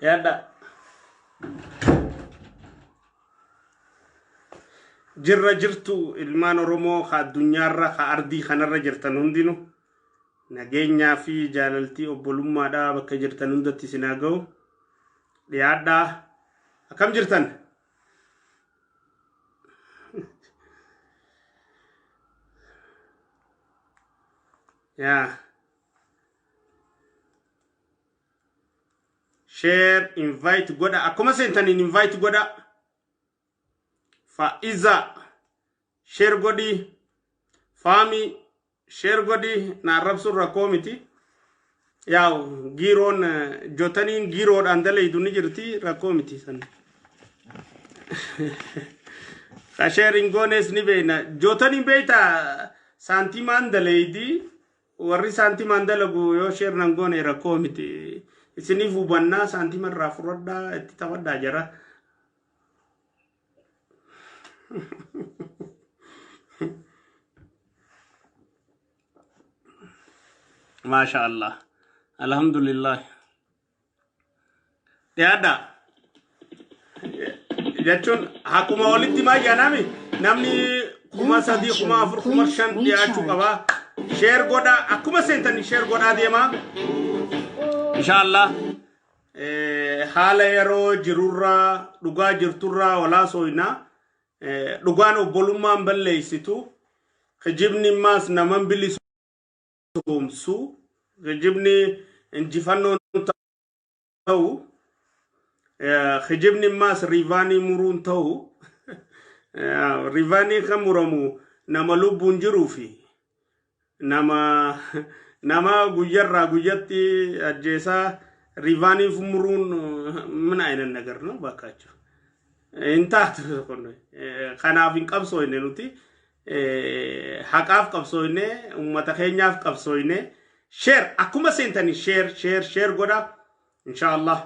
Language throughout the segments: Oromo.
Dhiyaadhaa. Jirra jirtu ilmaan Oromoo ka addunyaarra ka ardii kanarra jirtan hundinuu nageenyaa fi jaalaltii obbolummaadhaa bakka jirtan hundatti isin haa ga'u. Dhiyaadhaa. Akkam jirtan? Yaa. Share, invite godha. Akkuma seentaniin invite godha. Faa'iza share godhi. Faami share godhi. Na arrabsuun rakkoo miti. Yaa giiroon jotaniin giiroodhaan dalaydu ni jirti, rakkoo miti san. Ka share hin goones ni beekna. Jotaniin beektaa saantimaan dalaydi. Warri saantimaan dalagu yoo share nan goone rakkoo miti. Isiniif hubannaa, saantima irraa fudhadhaa, itti taphadhaa jara. Maasha Allah. Alhamdulillah. Dhiyaadhaa. Jechuun akkuma walitti himaa jedhami namni 3000, 4000, 5000 dhiyaachuu qaba. Share godhaa, akkuma seentanii share godhaa deemaa. Inshaallah haala yeroo jirurraa, dhugaa jirturraa walaa sooynaa. Dhugaan obbolummaan balleessitu, kijibni immaas naman bilisoomsu, kijibni injifannoon ta'u, kijibni immaas riivaanii muruun ta'u. Riivaanii kan muramu nama lubbuun jiruu fi nama guyyarraa guyyatti ajjeesaa riivaanii muruun mina aynan nagar ነው ባካችሁ hin taatu kun. Kanaaf hin qabsooyne nuti, haqaaf qabsooyne, ummata keenyaaf qabsooyne. Share, akkuma seentanii share, share, share godha. Inshaallah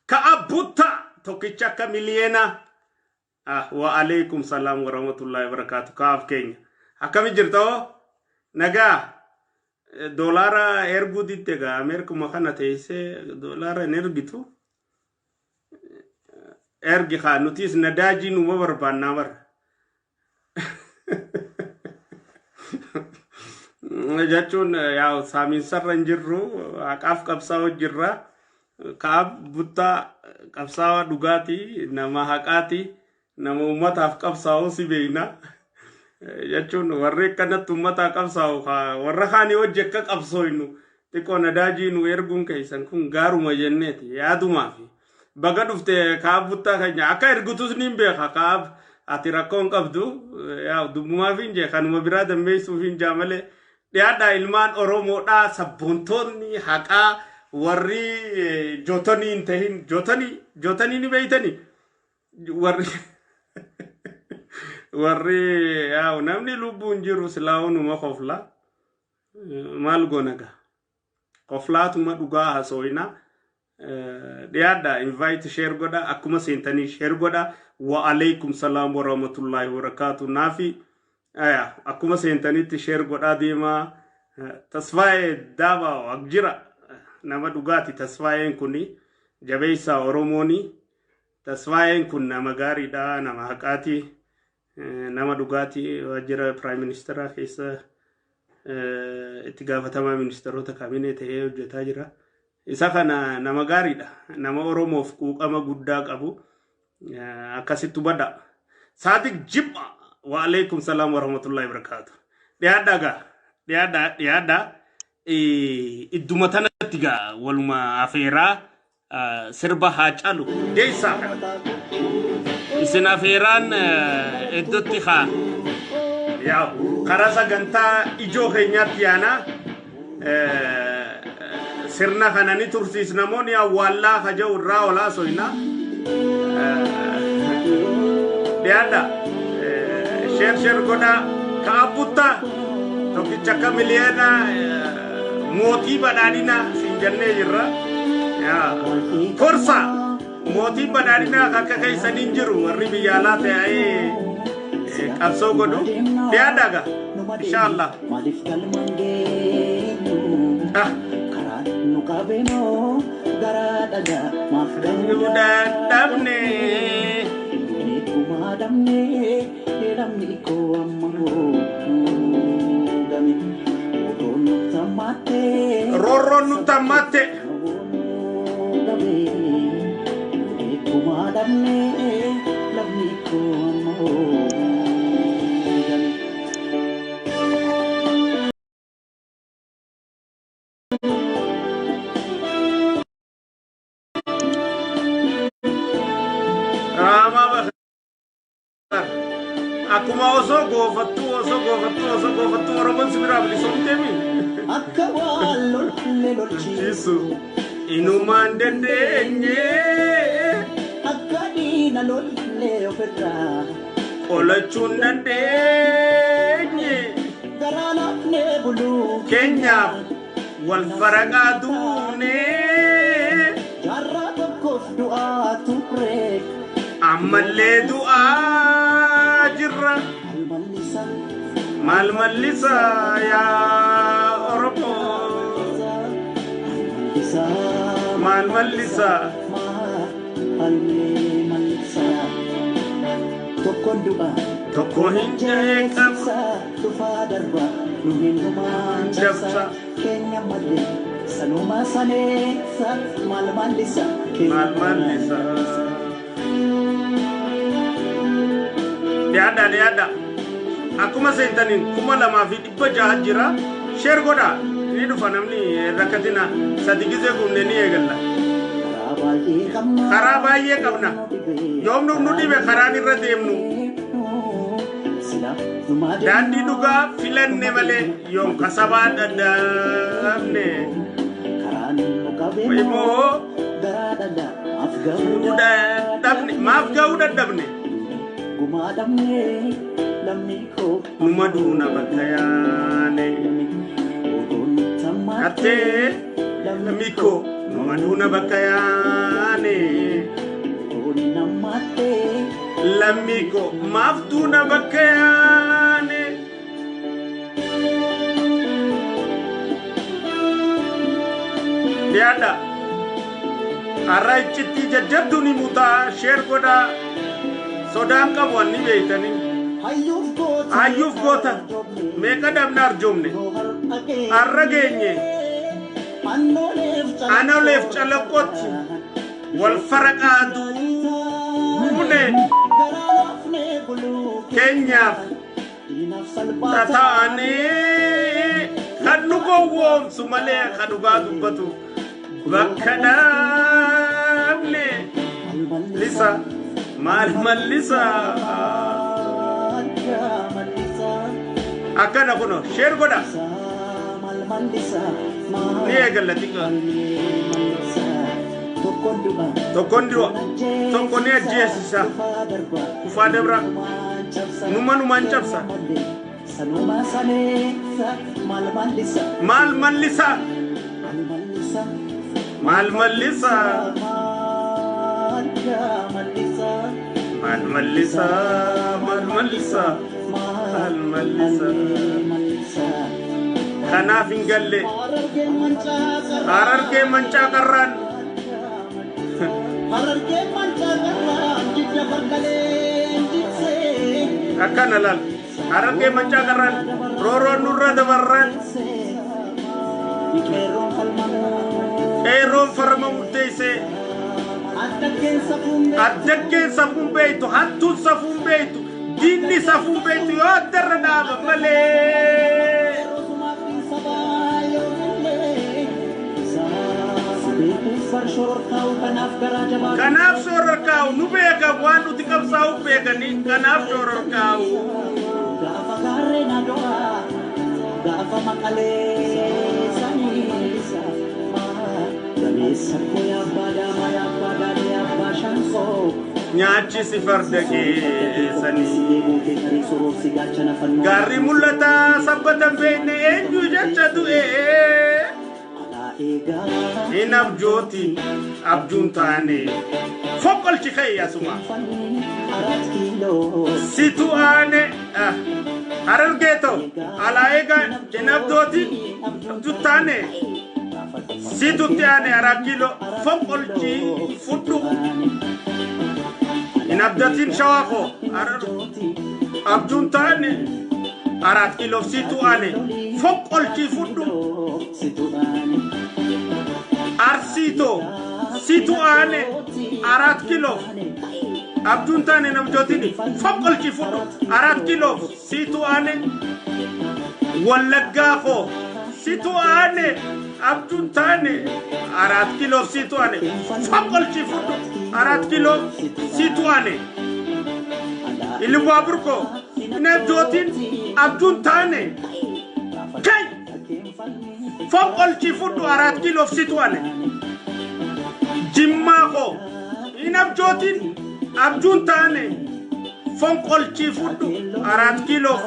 ka'a butta tokkicha akka miliyeena. Ah, wa alaikum salaam wa rahmatullahi wa barakatuh. Kaaf keenya akkami jirta? Hoo nagaa? Doolaara erguu didde gaa. Ameerikuma kana teessee doolaara hin ergitu. Ergi kaa, nutis nadaajii numa barbaannaa bara. Jechuun yaa saamiinsarra hin jirru, haqaaf qabsaa'u jirra. Kaab buttaa qabsaa'aa dhugaati, nama haqaati, nama ummataaf qabsaa'u si beeyna. Jechuun warri akkanatti ummataa qabsaa'u warra kaanii hojii akka qabsooynu xiqqoo nadaajii nu erguun keessan kun gaaruma jenneeti yaadumaa fi baga dhufte kaab buttaa keenya. Akka ergutus niin beeka kaab, ati rakkoo hin qabdu. Yaa dubbumaaf hin jee, kanuma biraa dammeessuuf hin jaa malee. Dhiyaadhaa ilmaan Oromoodhaa, sabboontoonni haqaa, warri jootanii hin tahin. Jootanii, jootanii ni beeytanii? Warri yaa namni lubbuun jiru silaa'uu numa kofla. Maal goona gaa, koflaatuma dhugaa hasooyina. Dhiyaadha, invite, share godha, akkuma seentanii share godha. Wa alaikum salaam wa rahmatullahi wa barakaatu. Naafi aya akkuma seentanitti share godhaa deemaa. Tasfaayee Daabaa jira, nama dhugaati Tasfaayeen kuni, jabeessaa Oromooni. Tasfaayeen kun nama gaariidha, nama haqaati, nama dhugaati. Waajjira prime ministeraa keessa itti gaafatamaa ministeerota kaabinee ta'ee hojjetaa jira. Isa kana nama gaariidha. Nama Oromoof quuqama guddaa qabu. Akkasitti hubadha. Saadiq Jibba. Wa alaikum salaam wa rahmatullahi wa barakaatu. Dhiyaadhaa gaa. Dhiyaadhaa, dhiyaadhaa. Idduma tanatti gaa waluma afeeraa sirba Haacaalu Hundeessaa kana. Isin afeeraan iddootti haa. Yaa karaa sagantaa ijoo keenyaatti yaanaa. Sirna kana ni tursiisna moo ni awwaallaa ka jedhu irraa olaa soyna. Dhiyaadha. Share, share godhaa. Ka abbuttaa tokkicha akka miliyoona, mootii badhaadhinaa siin jennee jirra. Korsa mootiin badhaadhinaa akka keessaniin jiru warri biyya alaa ta'ee qabsoo godhu. Dhiyaadha gaa. Inshaallah. Maaliif galmaan geenyu? Ah. Karaan nu qabeemoo Garaa dhagaa maaf gahuu Dadhabne. Gumaa dhabne namni koo amma hoogame. Otoon nutti hammaatte. Roorroon nutti hammaatte. Gumaa dhabne namni koo amma hoogame. Raamaa Bakar. Akkuma osoo goofattuu osoo goofattuu osoo goofattuu Oromoon si biraa bilisoomteemi. Akka waan lolle lolchiisu. Jisu inumaan dandeenye. Akka diina lolle ofirraa. Qolachuun dandeenye. Garaa laafnee buluu. Keenyaaf wal faraqaa duune. Jaarraa tokkoof du'aa turre. Ammallee du'aa jirra. Malmalisa. Maal mallisa yaa Oromoo? Malmalisa. Maal mallisa? Malmalisa. Tokkoon du'a. Tokko hin jeeqamu. Dhufaa darba. Nu hindumaan cabsa. Cabsa. Keenya malee. Sanuma saneessa. Maal mallisa? Maal mallisa? Dhiyaadha dhiyaadha. Akkuma seentaniin 2600 jira. Share godhaa. Ni dhufa namni rakkatina. Sadi gizee gubne ni eegalla. Karaa baay'ee qabna. Karaa baay'ee qabna. Yoom nu dhibe karaan irra deemnu. Daandii dhugaa filanne malee yoom kasabaa dadhabne. Karaan nu qabee Immoo garaa dhagaa maaf gahuu dadhabne maaf gahuu dadhabne. Gumaa dhabne lammii koo Numa duuna bakka yaane. Otoon nutti hammaatte Hattee lammii koo numa duuna bakka yaane. Otoon hin hammaatte Lammii koo maaf duuna bakka yaane. Dhiyaadha. Har'a iccitti jajjabduu ni mutaa share godhaa. Sodaan qabu wanni beeytanii. Hayyuuf goota Hayyuuf goota meeqa dhabna arjoomne. Har'a geenye. Anoleef calaqqootti wal faraqaa duune. Garaa laafnee buluu Keenyaaf diinaaf salphaa tataanee kan nu gowwoomsu malee kan dhugaa dubbatu bakka dhaabne. Lisa maal mallisa? Akkana kuno share godha. Ni eegalla xiqqaa. Tokkoon du'a. Tokko ni ajjeesisa. Kufaa dabra. Numa numaan cabsa. Maal mallisa? Maal mallisa? Maal mallisa? Maal mallisa? Maal mallisa? Kanaaf hin galle. Harargee mancaa qarraan. Harargee mancaa qarraan didda fardaleen jigsee. Akkana laal. Harargee mancaa qarraan rooroon nurra dabarraan. Qeerroon falmamuu. Qeerroon farma murteessee. Addaggeen safuun Addaggeen safuun beeytu, hattuun safuun beeytu, diinni safuun beeytu yoo addarra dhaaban malee. Kanaaf shororkaa'u nu beekan waan nuti qabsaa'u beekanii kanaaf shororkaa'u. Gaafa gaarreen ado'aa gaafa maqalee sanii gameessa koo yaabbaa daamaa yaabbaa daadee yaabbaa shaanqoo. Nyaachisi farda keessanii. Gaarri mul'ataa sabbata hin beekne eenyu jecha du'e. Hin abjooti abjuun taane. Foqqolchi ka'e asuma. Situ aane harargee ta'u alaa eegaa hin abjooti abjuu taane. Situtti aane Arat Kiiloo fonqolchii fudhu. Hin abdatiin Shawaa koo abjuun taane Arat Kiiloof situ aane fonqolchii fudhu. Arsiitoo situ aane Arat Kiiloof abjuun taane nabjootini fonqolchii fudhu. Arat Kiiloof situ aane. Wallaggaa koo situ aane abjuun taane Arat Kiiloof situ aane fonqolchii fudhu. Arat Kiiloof situ aane. Ilubbaabur koo hin abjootin abjuun taane kai fonqolchii fudhu. Arat Kiiloof situ aane. Jimmaa koo hin abjootin abjuun taane fonqolchii fudhu. Arat Kiiloof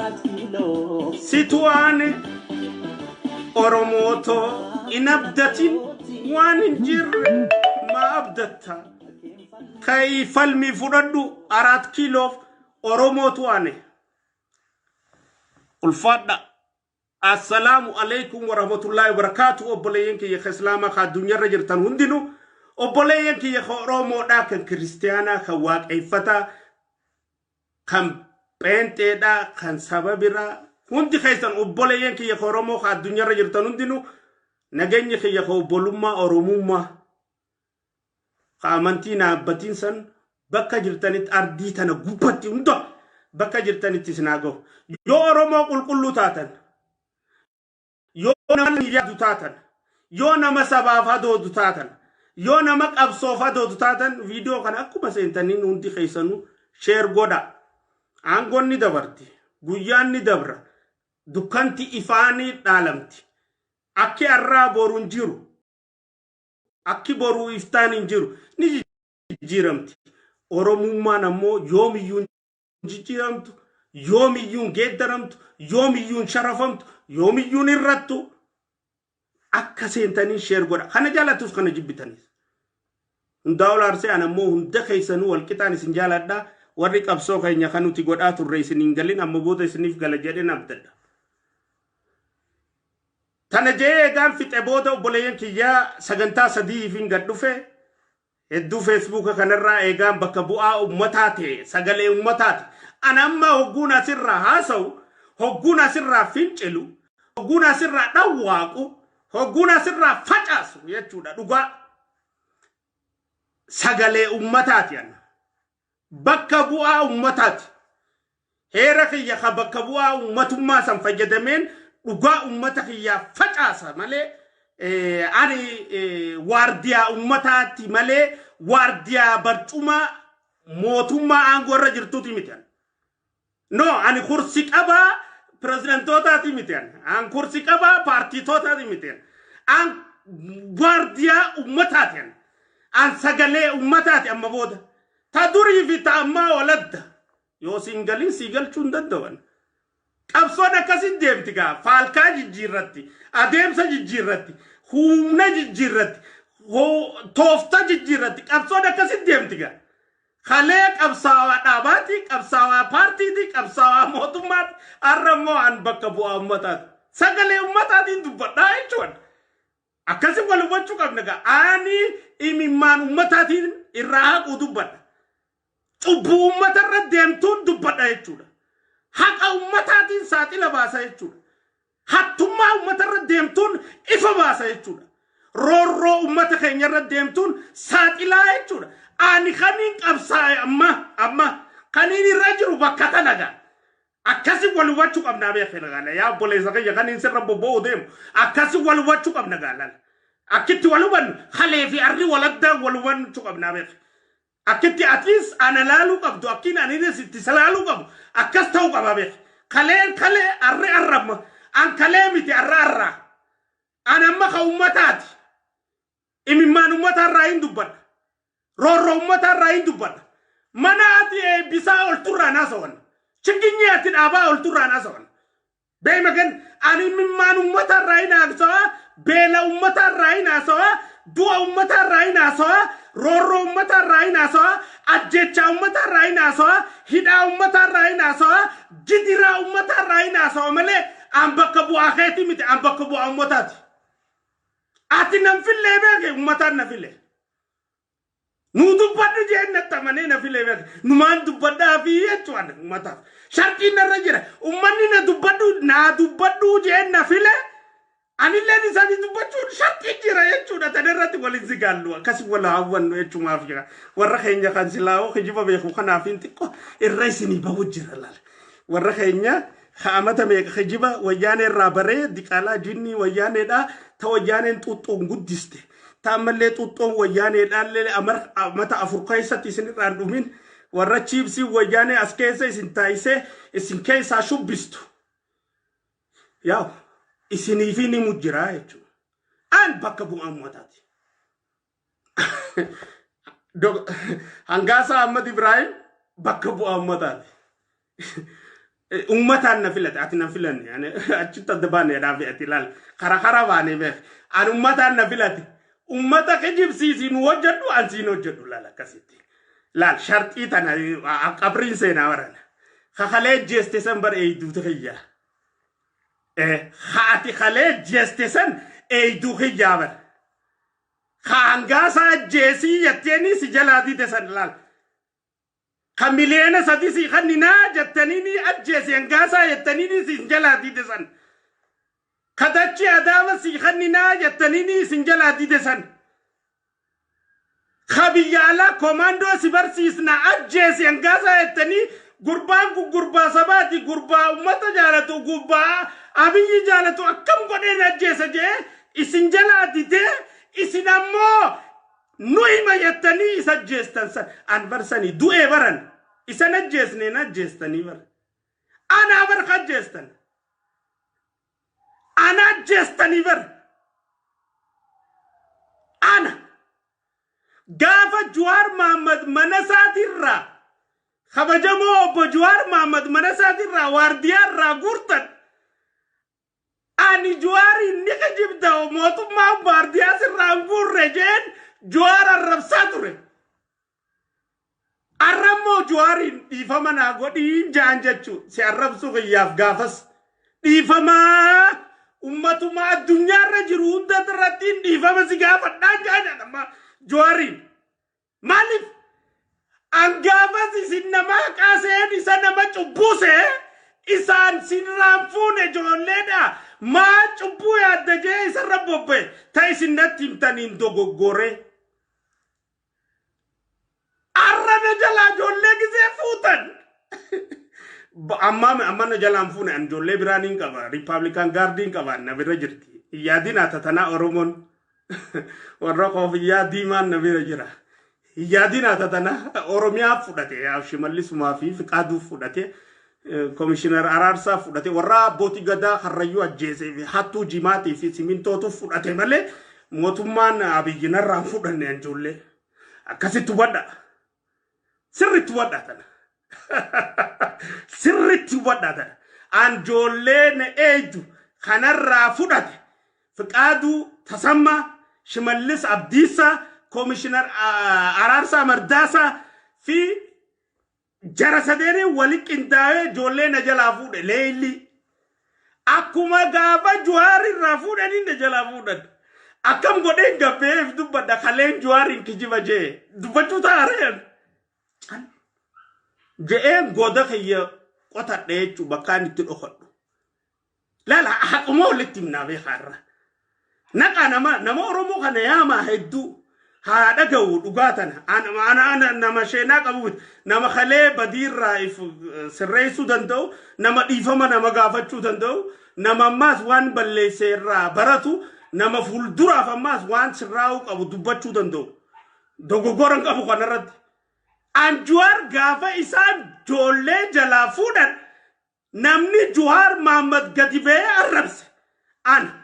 situ aane. Oromootoo hin abdatin waan hin jirre maa abdatta? Kai falmii fudhadhu. Arat Kiiloof Oromootu aane. Ulfaadha. Assalaamu alaikum warahmatullaahi wabarakaatu. Obboleeyyan kiyya ka Islaamaa ka addunyaarra jirtan hundinuu, obboleeyyan kiyya ka Oromoodhaa, kan Kiristiyaanaa, kan Waaqeeffataa, kan Pheenxeedhaa, kan saba biraa hundi keessan, obboleeyyan kiyya ka Oromoo ka addunyaarra jirtan hundinuu, nageenyi kiyya ka obbolummaa Oromummaa ka amantii naabbatiin san bakka jirtanitti ardii tana gubbatti hunda bakka jirtanitti isin haa gahu. Yoo Oromoo qulqulluu taatan, yoo nama yaadu taatan, yoo nama sabaaf hadoodu taatan, yoo nama qabsoof hadoodu taatan, viidiyoo kana akkuma seentaniin hundi keessanuu share godha. Aangoon ni dabarti, guyyaan ni dabra, dukkanti ifaanii dhaalamti. Akki arraa boru hin jiru, akki boruu iftaan hin jiru, ni jijjiiramti. Oromummaan ammoo yoomiyyuu hin jijjiiramtu, yoomiyyuu hin geeddaramtu, yoomiyyuu hin sharafamtu, yoomiyyuu hin irrattu. Akka seentanii share godha. Kana jaalattus kana jibbitanis. Hundaa ol aarsee an ammoo hunda keessanuu walqixaan isin jaaladha. Warri qabsoo keenya kan nuti godhaa turre isin hin galin amma booda isiniif gala jedheen abdadha. Tana jee eegaan fixe booda, obboleeyyan kiyyaa, sagantaa sadiif hin gad dhufe. Hedduu Feesbuuka kanarraa eegaan bakka bu'aa ummataa ta'e, sagalee ummataati. An amma hogguun asirraa haasa'u, hogguun asirraa fincilu, hogguun asirraa dhawwaaqu, hogguun asirraa facaasu jechuudha dhugaa. Sagalee ummataati ana. Bakka bu'aa ummataati. Heera kiyya ka bakka bu'aa ummatummaa san fayyadameen dhugaa ummata kiyyaa facaasa malee ani waardiyaa ummataati malee waardiyaa barcuma mootummaa aangoo irra jirtuuti miti. No, ani kursi qabaa pireezidantootaati miti. An kursi qabaa paartiitootaati miti. An waardiyaa ummataati. An sagalee ummataati amma booda. Ta durii fi ta ammaa waladda. Yoo siin galin sii galchuu hin danda'an. Qabsoon akkasin deemti gaa. Faalkaa jijjiirratti, adeemsa jijjiirratti, humna jijjiirratti, toofta jijjiirratti. Qabsoon akkasin deemti gaa. Kalee qabsaawaa dhaabaati, qabsaawaa paartiiti, qabsaawaa mootummaati. Har'a immoo an bakka bu'aa ummataati. Sagalee ummataatiin dubbadhaa jechuudha. Akkasi wal hubachuu qabna gaa. Ani imimmaan ummataatiin irraa haquu dubbadha. Cubbuu ummatarra deemtuun dubbadha jechuudha. Haqa ummataatiin saaxila baasa jechuudha. Hattummaa ummatarra deemtuun ifa baasa jechuudha. Roorroo ummata keenyarra deemtuun saaxilaa jechuudha. Ani kaniin qabsaa'e amma kaniin irra jiru bakka tana gaa. Akkasi wal hubachuu qabnaa beekna gaala. Yaa obboleessa kiyya, kaniin sirra bobba'uu deemu. Akkasi wal hubachuu qabna gaala. Akkitti wal hubannu kalee fi arri waladdaa wal hubachuu qabnaa beekna. Akkitti atiis ana laaluu qabdu, akkiin aninis itti salaaluu qabu akkas ta'uu qaba beek. Kaleen kalee, arri arramma. An kalee miti, arra arraa. An amma ka ummataati. Imimmaan ummataarraa hin dubbadha. Roorroo ummataarraa hin dubbadha. Mana ati eebbisaa olturraa naasawan. Chigginyii ati dhaabaa olturraa naasawan. Beema gan ani imimmaan ummataarraa hin haasawaa, beela ummataarraa hin haasawaa, du'a ummataarraa hin haasawaa, roorroo ummataarraa hin haasawaa, ajjechaa ummataarraa hin haasawaa, hidhaa ummataarraa hin haasawaa, gidiraa ummataarraa hin haasawaa malee an bakka bu'aa keetii miti, an bakka bu'aa ummataati. Ati nan fillee beeke, uummataan na file. Nu dubbadhu jeen natti amanee na filee beeke. Numaan dubbadhaa fi jechuudha uummataaf. Sharqiin narra jira. Uummanni na dubbadhu naa dubbadhu jeen na file. Anilleen isaanii dubbachuun sharqiin jira jechuudha. Tan irratti waliin zigaallu akkasii wal hawwannu jechumaaf jira. Warra keenya kan silaa'oo kijiba beeku kanaaf hin xiqqoo irra isinii bahu jira laala. Warra keenya amata meeqa kijiba wayyaanee irraa baree, diqaalaa jinnii wayyaaneedha, ta wayyaaneen xuuxxoon guddiste. Ta ammallee xuuxxoon wayyaaneedhaallee amata 4 keessatti isin irraan dhumin, warra chiipsii wayyaanee as keessa isin taayisee isin keessaa shubbistu. Yaa isiniifi ni mujjiraa jechuudha. An bakka bu'aa uummataati. Hangaasaa Ahmad Ibrahim bakka bu'aa uummataati. Uummataan na filate, ati na filanne, achitti adda baanee dhaabe, ati ilaal karaa karaa baanee beek. Ani uummataan na filate. Uummata kijibsiisii nu hojjedhu, an siin hojjedhu, laal akkasitti. Laal sharxii tana qabriin seenaa barana. Kakalee jeeste san bar eeyduutu kiyyaa. Haati kalee jeeste san eeyduu kiyyaa bar. Hangaasaa ajjeesii jetteeni si jalaa dide san laal. Ka 3 miliyoona si kanninaa jettanii ajjeesi hangaasaa jettanii si jalaa dide san. Ka dachii adaama si kanninaa jettanii isin jalaa dide san. Ka biyya alaa komaandoo si barsiisna ajjeesi hangaasaa jettanii, gurbaan kun gurbaa sabaati, gurbaa ummata jaalatu, gurbaa Abiyyi jaalatu, akkam godheen ajjeesa jee isin jalaa didee, isin ammoo nu hima jettanii isa ajjeestan san an barsanii du'ee baran isan ajjeesneen ajjeestanii bara anaa bar ajjeestan ana ajjeestanii bar. Ana gaafa Juwaar Mahammad mana isaatirraa, kabajamoo obbo Juwaar Mahammad mana isaatirraa waardiyaa irraa guurtan, ani Juwaariin ni kijibda, mootummaa waardiyaa sirraa hin guurre jeen Juwaar arrabsaa ture. Arrammoo Juwaariin dhiifama naa godhiin jaan jechuu si arrabsuu kiyyaaf gaafas dhiifamaa ummatuma addunyaarra jiru hunda irratti dhiifama si gaafadhaan jaan jedhama Juwaariin. Maaliif? An gaafas isin nama haqaa isa nama cubbuse isaan sirraan fuune ijoolleedha. Maa cubbuu yaadda jee isarra bobba'e ta isin natti himtaniin dogoggore. Arra na jalaa ijoollee gisee fuutan. Amma na jalaan fuune, an ijoollee biraan hin qaba. Republican Guardiin qaba, na bira jirti. Yaadin tatanaa Oromoon. Warra koofiyyaa diimaan na bira jira. Yaadin tatanaa Oromiyaa fudhate, Shimallisumaa fi Fiqaaduu fudhate. Komishinar Araarsaa fudhate, warra abbootii gadaa Karrayyuu ajjeesee fi hattuu jimaatii fi simintootu fudhate malee mootummaan Abiyyi narraan fudhanne ijoollee. Akkasitti hubadha. Sirriitti hubadha tana. Sirriitti hubadha tana. Anjoollee na eeydu kanarraa fudhate. Fiqaaduu Tasammaa, Shimallis Abdiisaa, Komishinar Araarsaa Mardaasaa fi jara sadeenii wali qindaa'ee ijoollee na jalaa fuudhe leellii. Akkuma gaafa Juwaar irraa fuudhanii na jalaa fuudhan. Akkam godheen gabbeef dubbadha kaleen Juwaariin kijiba jee dubbachuu taareen. Je'een goda kiyya qotadhe jechuu bakkaan itti dhokadhu. Laala haquma walitti himnaa beekaa irra. Naqa nama Oromoo kana yaamaa hedduu haa dhaga'u dhugaa tana. Ana nama sheenaa qabu, nama kalee badiirraa if sirreessuu danda'u, nama dhiifama nama gaafachuu danda'u, nama ammaas waan balleesse irraa baratu, nama fuulduraaf ammaas waan sirraa'uu qabu dubbachuu danda'u. Dogoggora hin qabu kanarratti. An Juwaar gaafa isaan ijoollee jalaa fuudhan namni Juwaar Mahammad gadi ba'ee arrabse ana.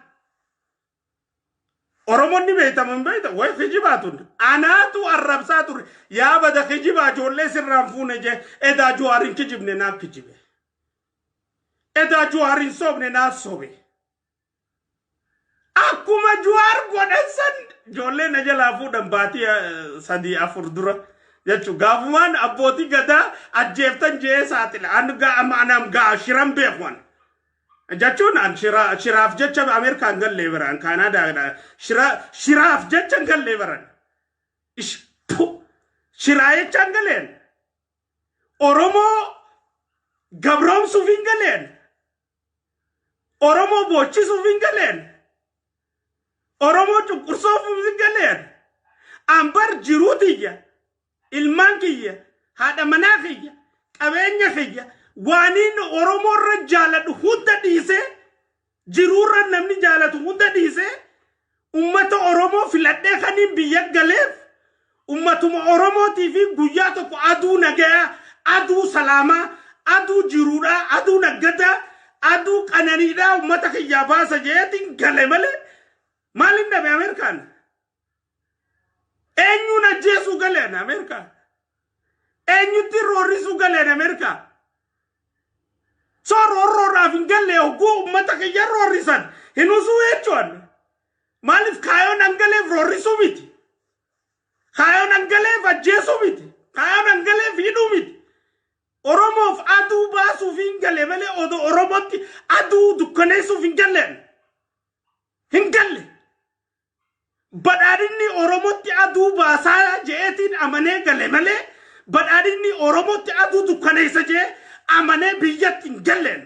Oromoonni beektaman beekta way kijibaa tun anaatu arrabsaa ture, yaa bada kijibaa ijoollee sirraan fuune jee. Edaa Juwaar hin kijibne, naaf kijibe. Edaa Juwaar hin soobne, naaf sobe. Akkuma Juwaar godhan san ijoollee na jalaa fuudhan baatii 3 4 dura jechuun gaafumaan abbootii gadaa ajjeeftan jee saaxila. An gaa anam gaa shiran beeku an. Jechuun an shiraaf jecha Ameerikaan gallee baran, Kaanaadaadha. Shiraaf jecha gallee baran. Shiraa jecha hin galeen. Oromoo gabroomsuuf hin galeen. Oromoo boochisuuf hin galeen. Oromoo cunqursuuf hin galeen. Ambar jiruu tiyya, ilmaan kiyya, haadha manaa kiyya, qabeenya kiyya, waaniin Oromoo irra jaaladhu hunda dhiisee, jiruurra namni jaalatu hunda dhiisee, ummata Oromoo filadhee kaniin biyya galeef ummatuma Oromootii fi guyyaa tokko aduu nagayaa, aduu salaamaa, aduu jiruudhaa, aduu naggadaa, aduu qananiidhaa ummata kiyyaa baasa jeetiin gale malee maalin dhabe Ameerikaan? Eenyuun ajjeesuu galeen Ameerikaa? Eenyutti roorrisuu galeen Ameerikaa? So roorroodhaaf hin galle. Hogguu ummata kiyya roorrisan hin usuu jechuun. Maaliif? Kaayoon hangaleef roorrisuu miti. Kaayoon hangaleef ajjeesuu miti. Kaayoon hangaleef hidhuu miti. Oromoof aduu baasuuf hin galle malee odoo Oromootti aduu dukkaneessuuf hin galleen. Hin galle. Badhaadhinni Oromootti aduu baasaa je'eetiin amanee gale malee badhaadhinni Oromootti aduu dukkaneessa je'ee amanee biyyatti hin galleen.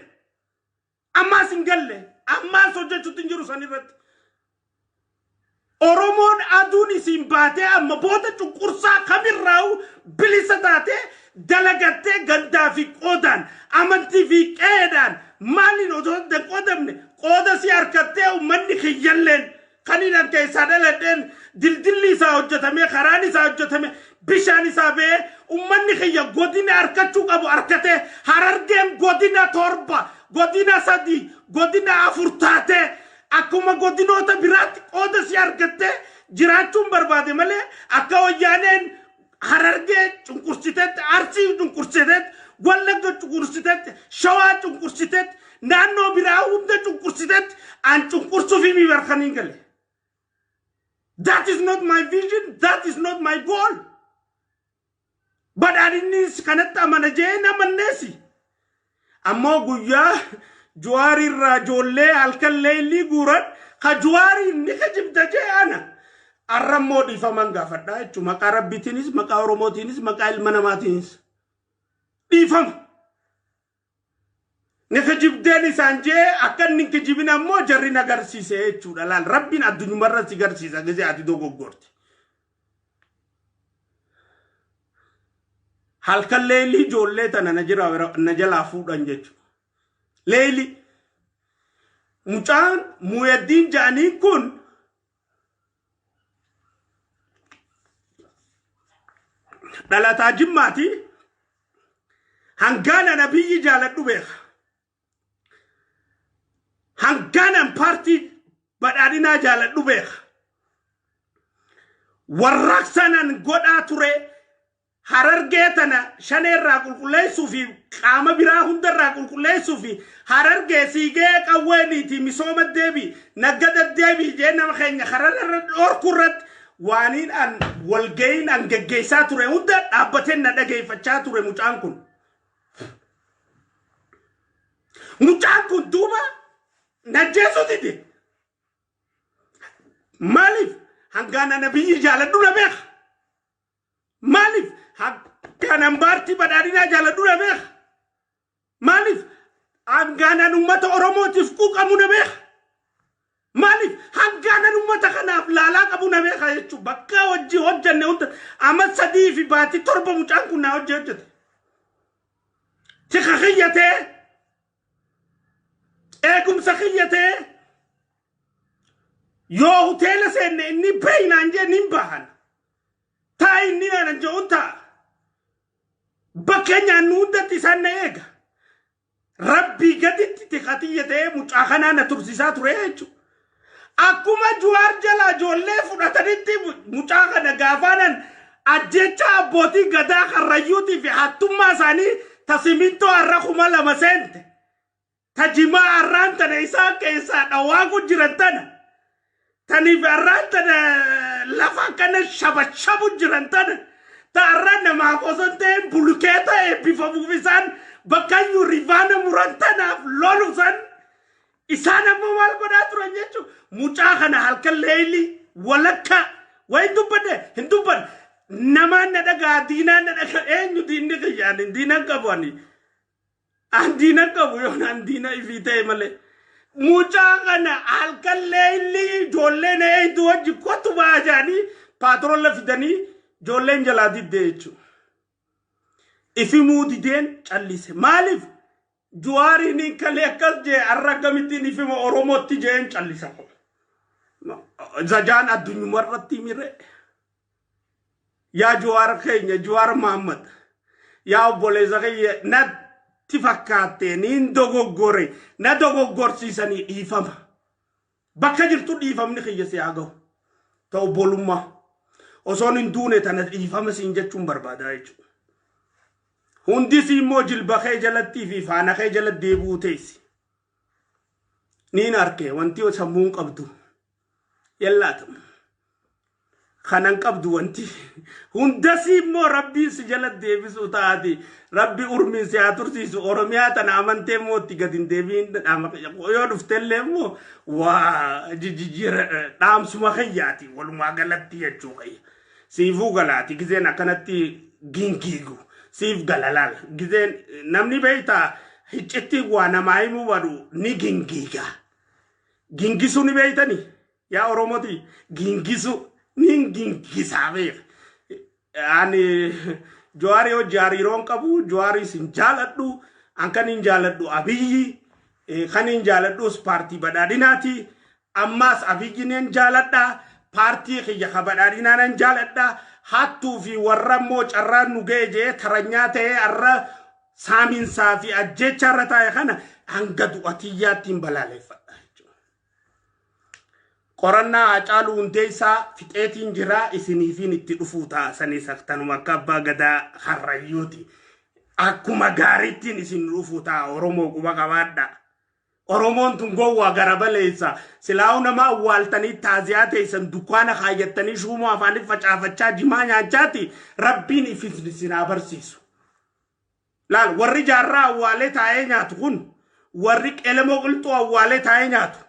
Ammaas hin galle. Ammaas hojjechuutti hin jiru san irratti. Oromoon aduun isin baatee amma booda cunqursaa kamirraa'u bilisa taatee, dalagattee, gandaa fi qoodaan, amantii fi qe'eedhaan maaliin osoo hin qoodamne qooda si harkattee, uummanni kiyyalleen kan inni keessaa dhaladheen dildilli isaa hojjetame, karaan isaa hojjetame, bishaan isaa ba'ee, uummanni kiyya godina harkachuu qabu harkatee, Harargeen godina 7, godina 3, godina 4 taatee akkuma godinoota biraatti qooda si argattee jiraachuun barbaade malee akka Wayyaaneen Harargee cunqursitetti, Arsii cunqursitetti, Wallagga cunqursitetti, Shawaa cunqursitetti, naannoo biraa hunda cunqursitetti an cunqursuuf himi barkaniin gale. That is not my vision. That is not my goal. Badhaadhinnis kanatti amana jee namanneesi. Ammoo guyyaa Juwaarirraa ijoollee halkan leellii guuran ka Juwaariin ni kijibda jee ana. Arrammoo dhiifaman gaafadhaa jechuudha. Maqaa Rabbiitiinis, maqaa Oromootiinis, maqaa ilma namaatiinis. Dhiifama. Ni kijibdeen isaan jee akka inni hin kijibin ammoo jarri na garsiise jechuudha. Laal, Rabbiin addunyumarra si garsiisa gisee ati dogoggorte. Halkan leelii ijoollee tana na jira na jalaa fuudhan jechuudha. Leelii. Mucaan Muuyaddiin ja'aniin kun dhalataa Jimmaati. Hangaan ana biyyi jaaladhu beeka. Hangaanan paartii Badhaadhinaa jaaladhu beeka. Warraaqsanan godhaa ture, Harargee tana Shaneerraa qulqulleessuu fi qaama biraa hundarraa qulqulleessuu fi Harargee siigee qawweeniiti misooma deebii, naggada deebii jee nama keenya kararra dhorkuu irratti waaniin an walga'iin an geggeessaa ture hunda dhaabbateen na dhageeffachaa ture mucaan kun. Mucaan kun duuba najjeesuu dide. Maaliif? Hangaan ana biyyi jaaladhu na beeka. Maaliif? Hangaan an paartii Badhaadhinaa jaaladhu na beeka. Maaliif? Hangaan an uummata Oromootiif quuqamu na beeka. Maaliif? Hangaan an uummata kanaaf laalaa qabu na beeka jechuudha. Bakka hojii hojjanne hunda amma 3 fi baatii 7 mucaan kun naa hojii hojjete. Tika kiyyatee, eegumsa kiyyatee, yoo hoteela seenne inni beeynaan jee nin bahan. Taa inni naan je'uun ta'a. Bakka nyaannu hundatti isaan na eega. Rabbii gaditti tikatiyya ta'ee mucaa kanaa na tursiisaa ture jechuudha. Akkuma Juwaar jalaa ijoollee fudhatanitti mucaa kana gaafaanan ajjecha abbootii gadaa Karrayyuutii fi hattummaa isaanii ta simintoo har'a 2000 seente. Ta jimaa har'aan tana isaan keessaa dhawaaku jiran tana. Taniif har'aan tana lafa akkana shabashabu jiran tana. Ta har'a namaaf osoo hin ta'in bulukeeta eebbifamuuf isaan bakkayyuu rivaana muran tanaaf lolu san. Isaan ammoo maal godhaa turan jechuun mucaa kana halkan leeyli walakka wayi dubbadde hin dubbanne namaan na dhagaa diinaan na dhagaa eenyu diinni kiyyaan diinan qabu ani an diinan qabu yoon an diina ifii ta'e malee. Mucaa kana halkan leeyli ijoolleen eeydu wajji kottu ba'aa jedhanii paatrola fidanii ijoolleen jalaa didde jechuudha. Ifimuu dideen callise. Maaliif? Jawaariin kalee akkas jee har'a akkamittiin ifima Oromootti jeen callisa. Zajaan addunyuma irratti mire. Yaa Jawaar keenya Jawaar Mahammad. Yaa obboleessa keenya natti fakkaatte niin dogoggore na dogoggorsiisanii dhiifama. Bakka jirtu dhiifamni kiyya si haa gahu. Ta obbolummaa. Osoon hin duune tana dhiifama siin jechuun barbaadaa jechuudha. Hundis immoo jilba kee jalattii fi faana kee jalatti deebi'uu teessi. Niin arke wanti sammuun qabdu. Yallaatamu. Kanan qabdu wanti. Hundas immoo rabbiin si jalatti deebisuu taati. Rabbi urmiin si haa tursiisu. Oromiyaa tana amantee immoo itti gadi hin deebiin yoo dhuftellee immoo waa jijjiira dhaamsuma kiyyaati walumaa galatti jechuu kiyya. Siifuu galaati gizeen akkanatti gingiigu. Siif galalaal gizeen namni beeyta hiccitti waa namaa himuu badu ni gingiiga. Gingisuu ni beeytani yaa Oromooti gingisu ni gingisaa beeka. Ani Jawaarii hojii hariiroon qabu Jawaarii sin jaaladhu an kan hin jaaladhu Abiyyi kan hin jaaladhus paartii badhaadhinaati ammaas Abiyyi nan jaaladha paartii kiyya ka badhaadhinaa nan jaaladha. Hattuu fi warra immoo carraan nu ga'e jee taranyaa ta'ee har'a saaminsaa fi ajjecha irra taa'e kana hanga du'atiyyaatti hin balaaleffadha jechuudha. Qorannaa Haacaaluu Hundeessaa fixeetiin jira isiniifiin itti dhufuu ta'a sanis akkanuma akka abbaa gadaa harrayyuuti. Akkuma gaariittiin isin dhufuu ta'a Oromoo quba qabaadha. Oromoon tun gowwaa gara baleessa. Silaa'uu nama awwaaltanii taaziyaa teessan dukkaana kaayyattanii shuumoo afaanii facaafachaa jimaa nyaachaati rabbiin ifisni sinaa barsiisu. Laal warri jaarraa awwaalee taa'ee nyaatu kun warri qelemoo qilxuu awwaalee taa'ee nyaatu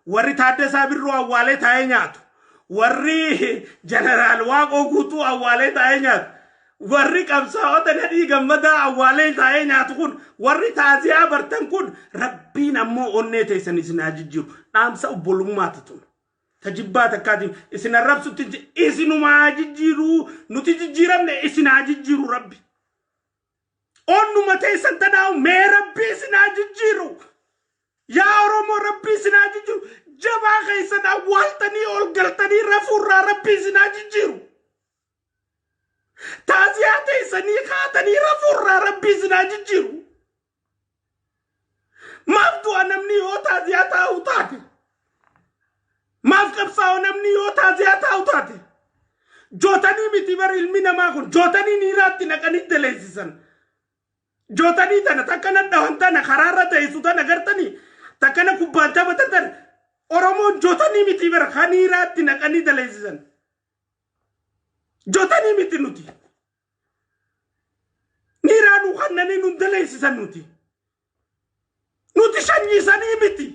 warri Taaddasaa Birruu awwaalee taa'ee nyaatu warri Jeneraal Waaqoo Guutuu awwaalee taa'ee nyaatu warri qabsaa'ota Nadhii Gammadaa awwaalee taa'ee nyaatu kun warri taaziyaa bartan kun rabbiin ammoo onnee teessan isin haa jijjiiru. Dhaamsa obbolummaati tun. Tajibbaa takkaatiin isin arrabsutti isinumaa haa jijjiiru nuti jijjiiramne isin haa jijjiiru rabbi. Onnuma teessan tanaa'u mee rabbi isin haa jijjiiru. Yaa Oromoo rabbi isin haa jijjiiru. Jabaa keessan awwaaltanii ol galtanii rafuurraa rabbi isin haa jijjiiru. Taaziyaa teessanii kaatanii rafuurraa rabbi isin haa jijjiiru. Maaf du'a namni yoo taaziyaa taa'u taate? Maaf qabsaa'u namni yoo taaziyaa taa'u taate? Jootanii miti bara ilmi namaa kun jootanii niiraatti naqanii daleessisan. Jootanii tana takkana dhawan tana karaarra teessu tana gartanii takkana kubbaan taphatan tana Oromoon jootanii miti bara kan niiraatti naqanii daleessisan. Jootanii miti nuti. Niiraa nu kannanii nu daleessisan nuti. Nuti sanyii sanii miti.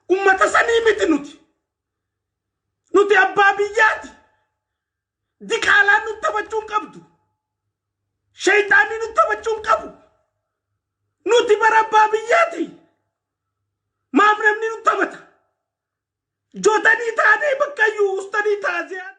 Ummata sanii miti nuti. Nuti abbaa biyyaati. Diqaalaan nu taphachuu hin qabdu. Shayxaanni nu taphachuu hin qabu. Nuti bara abbaa biyyaati. Maaf namni nu taphata? Jootanii taanee bakka iyyuu ustanii taaziyaa.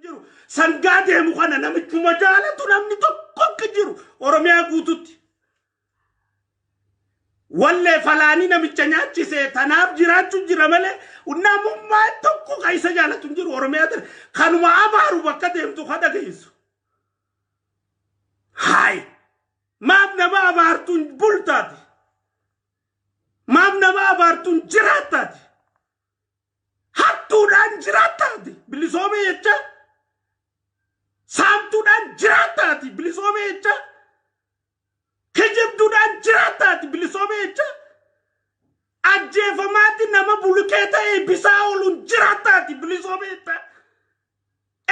Jiru. Sangaa deemu kana namichuma jaalatu namni tokko akka jiru Oromiyaa guututti. Wallee falaanii namicha nyaachise tanaaf jiraachuu jira malee namummaa tokko kan isa jaalatu hin jiru Oromiyaa tana. Kanuma abaaru bakka deemtu kan dhageessu. Haay! Maaf nama abaartuun bultaati? Maaf nama abaartuun jiraattaati? Hattuudhaan jiraattaati bilisoome jecha? Saamtuudhaan jiraattaati bilisoome jecha? Kijibduudhaan jiraattaati bilisoome jecha? Ajjeefamaatti nama bulukee ta'e bisaa ooluun jiraattaati bilisoome jecha?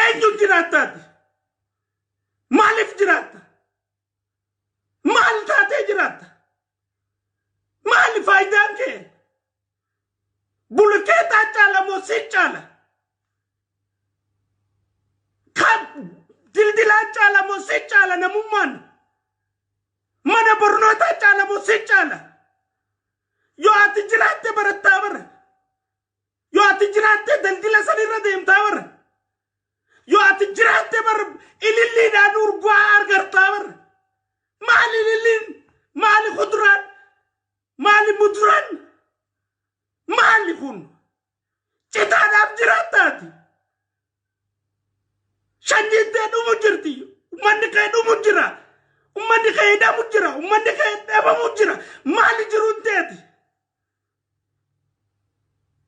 Eenyuun jiraattaati? Maaliif jiraatta? Maal taatee jiraatta? Maali faayidaan kee? Bulukeetaa caala moo si caala? Kan dildilaan caala moo si caala namummaan? Mana barnootaa caala moo si caala? Yoo ati jiraatte barattaa bara. Yoo ati jiraatte daldila sanirra deemtaa bara. Yoo ati jiraatte bara ililliidhaan urgaa argartaa bara. Maali ililliin? Maali kuduraan? Maali muduraan? Maali kun? Citaadhaaf jiraattaati. Sanyiin tee dhumu jirti. Uummanni kee dhumu jira. Uummanni kee hidhamu jira. Uummanni kee dhabamu jira. Maali jiruun teeti?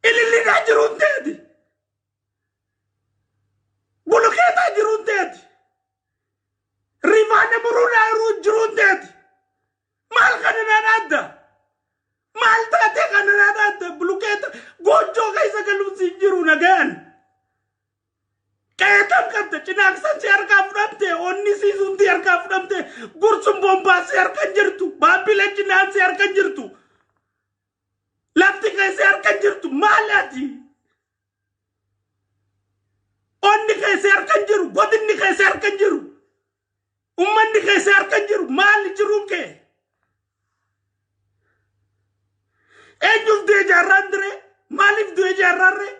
Ililliidhaa jiruun teeti. Bulukeetaa jiruun teeti. Rifaana muruudhaa jiruun teeti. Maal kana naan adda? Maal taatee kana naan adda? Bulukeeta goojjoo keessa galuun siin jiru nagayaan. Qeetam qabda, cinaaqsan si harkaa fudhamte, onni siisuun si harkaa fudhamte, gursun bombaa si harka hin jirtu, baabila cinaan si harka hin jirtu. Lafti kee si harka hin jirtu, maal ati? Onni kee si harka hin jiru, godinni kee si harka hin jiru. Ummanni kee si harka hin jiru, maali jiruun kee? Eenyuuf du'e jaarraan diree? Maaliif du'e jaarraan ree?